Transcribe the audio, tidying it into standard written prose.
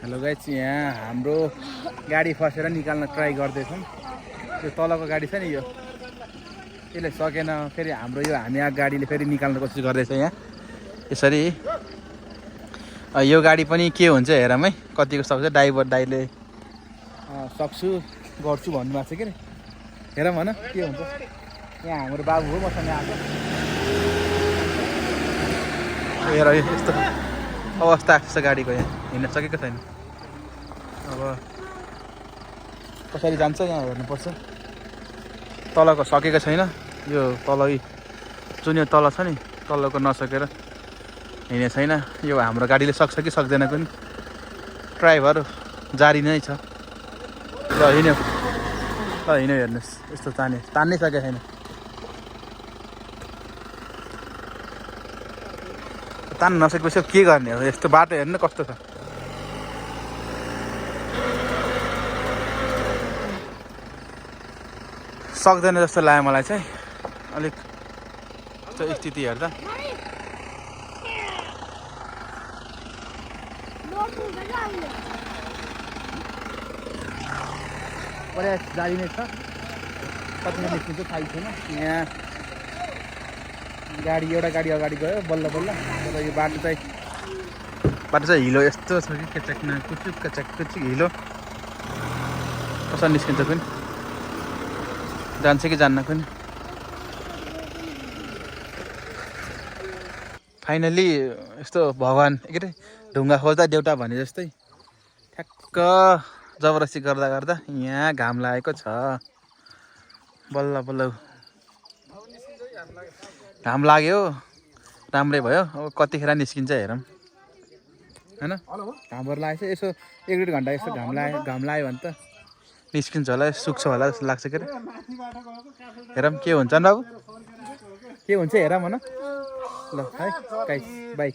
Hello guys, यहाँ हाम्रो गाडी फसेर निकाल्न ट्राई गर्दैछौँ। त्यो तलको गाडी छ नि, यो त्यसले सकेन। फेरि हाम्रो यो हामी गाडीले फेरि निकाल्न कोसिस गर्दैछ यहाँ यसरी। यो गाडी पनि के हुन्छ हेरौँ है, कतिको सक्छ। ड्राइभर दाइले सक्छु गर्छु भन्नुभएको छ कि हेरौँ भन के हुन्छ। यहाँ हाम्रो बाबु हो मसँग आएको। हेर यस्तो अवस्था आएको छ गाडीको, यहाँ हिँड्न सकेको छैन। अब कसरी जान्छ यहाँ हेर्नुपर्छ। तलको सकेको छैन, यो तल जुन यो तल छ नि तलको नसकेर हिँडेको छैन। यो हाम्रो गाडीले सक्छ कि सक्दैन पनि, ड्राइभर जारी नै छ। ल हिँड्यो हेर्नुहोस्, यस्तो तान्नै सकेको छैन। तान्न नसकेपछि के गर्ने हो। यस्तो बाटो हेर्नु कस्तो छ। सक्दैन जस्तो लाग्यो मलाई चाहिँ अलिक यस्तो स्थिति हेर्दा। प्रयास जारी नै छ, कतिमा निस्किन्छ थाहै छैन। यहाँ गाडी एउटा गाडी अगाडि गयो बल्ल बल्ल। तर यो बाटो चाहिँ हिलो यस्तो छ कि केचक न कुचुक कचक कुचुक हिलो। कसरी निस्किन्छ पनि, जान्छ कि जान्न पनि। फाइनली यस्तो भगवान् के अरे ढुङ्गा खोज्दा देउटा भने जस्तै ठ्याक्क जबरजस्ती गर्दा गर्दा यहाँ घाम लागेको छ। बल्ल बल्ल घाम लाग्यो, राम्रै भयो। अब कतिखेर निस्किन्छ हेरौँ होइन। घामहरू लागेको छ, यसो 1-1.5 घन्टा यस्तो घाम लाग्यो भने त निस्किन्छ होला, सुक्छ होला जस्तो लाग्छ के अरे। हेरौँ के हुन्छ नि बाबु, के हुन्छ हेरौँ भन। ल है गाइस, बाई।